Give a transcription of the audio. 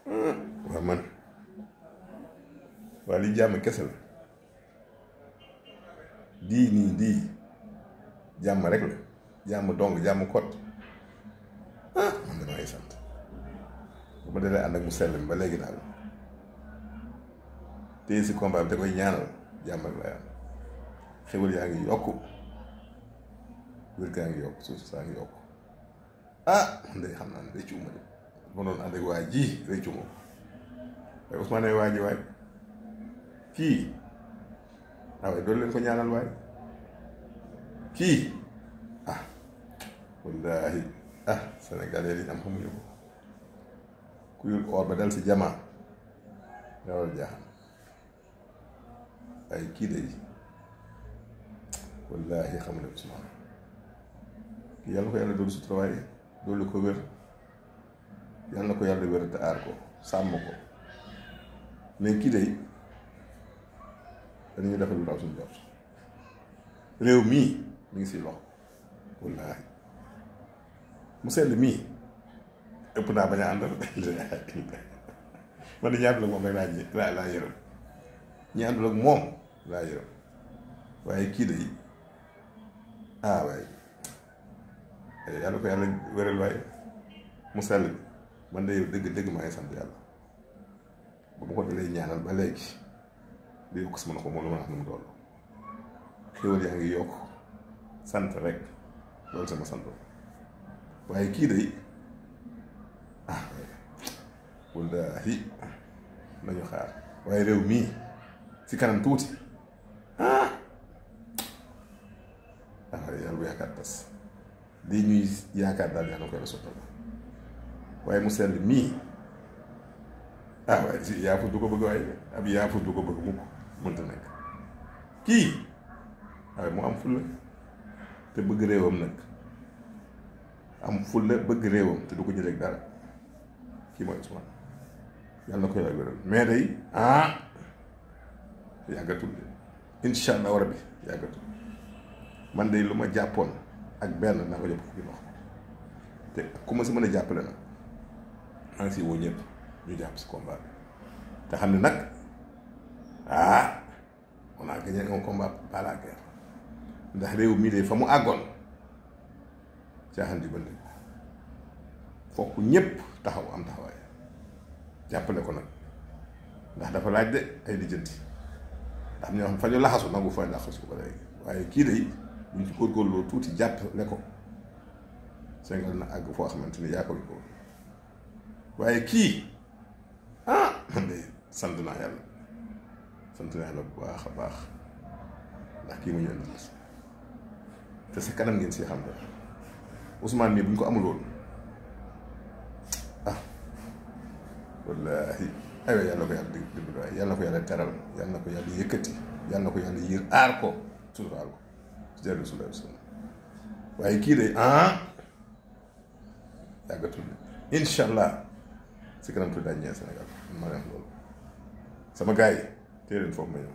waaw man waa li jàmm kese la di jàmm rek la jàmm dong jàmm kot man damay sant bu ma dalee ànd ak mu sell mi ba léegi daal téye si combat bi da koy ñaanal jàmm rek lay am xewal yaa ngi yokku wér gaa ngi yokku suuf saa ngi yokku man de xam naa ne rëccu ma de ma doon ànd ak waa ji rëccu ma waaye Ousmane ay waa ji waay kii waaye doon leen ko ñaanal waay kii wallaahi Sénégalais li ñu am xamuñu ko ku yul or ba dal si jamaa nga war a jaaxal waaye kii de wallaahi xamuñu ko Ousmane kii yàlla ko yàlla doolu sutura waaye doolu ko wér yàlla ko yàlla wér te aar ko sàmm ko mais kii de dañuy defal lu raw suñu jot réew mii mi ngi siy loxo wallaahi mu sell mii ëpp naa bañ a àndal man di ñaandu ak moom rek laa yërëm ñaandu ak moom laa yërëm waaye kii de waaye yàlla ko yàlla wéral waaye mu sell man de dëgg maa ngi sant yàlla ba ma ko dalee ñaanal ba léegi di yokk sama loxo moom lu ma wax nu mu doon xéwal yaa ngi yokk sant rek loolu sama sant waaye kii de wallaahi nañu xaar waaye réew mii si kanam tuuti yàlla bu yaakaar tas lii ñuy yaakaar daal yàlla koy sottal waaye mu sell mii waaye si yaafus du ko bëgg waaye ab yaafus du ko bëgg mukk mënta nekk kii waaye mu am fulla te bëgg réewam nag am fulla bëgg réewam te du ko jëlee dara kii mooy Ousmane yàlla na ko yàlla wéral mais day yàggatul de insha allah rabbi yàggatul man day lu ma jàppoon ak benn naa ko jàpp fukki loxo te ku ma si mën a jàppale nag maa ngi si woo ñëpp ñu jàpp si combat bi te xam ne nag on a gagné un combat par la guerre ndax réew mii de fa mu àggoon caaxaan di bënd fokk ñëpp taxaw am taxawaay jàppale ko nag ndax dafa laaj de ay lijjanti ndax ñoo xam fa ñu laxasu nangu fa laxasu ko léegi waaye kii de buñ ci góorgóorloo tuuti jàppale ko Sénégal na àgg foo xamante ni yaakaar ko waaye kii man de sant naa yàlla bu baax a baax ndax kii mu ñu indi te sa kanam ngeen si xam ne Ousmane mii bu ñu ko amul woon wallaahi aywa yàlla ko yàlla dimbali waaye yàlla ko yàlla teral yàlla ko yàlla yëkkati yàlla ko yàlla yiir aar ko suturaal ko ci jërë Rasulullah waaye kii de yàggatul incha allah si kanam tuuti daañu ñëw Sénégal ma def loolu sama gars yi téye leen foofu ma ñëw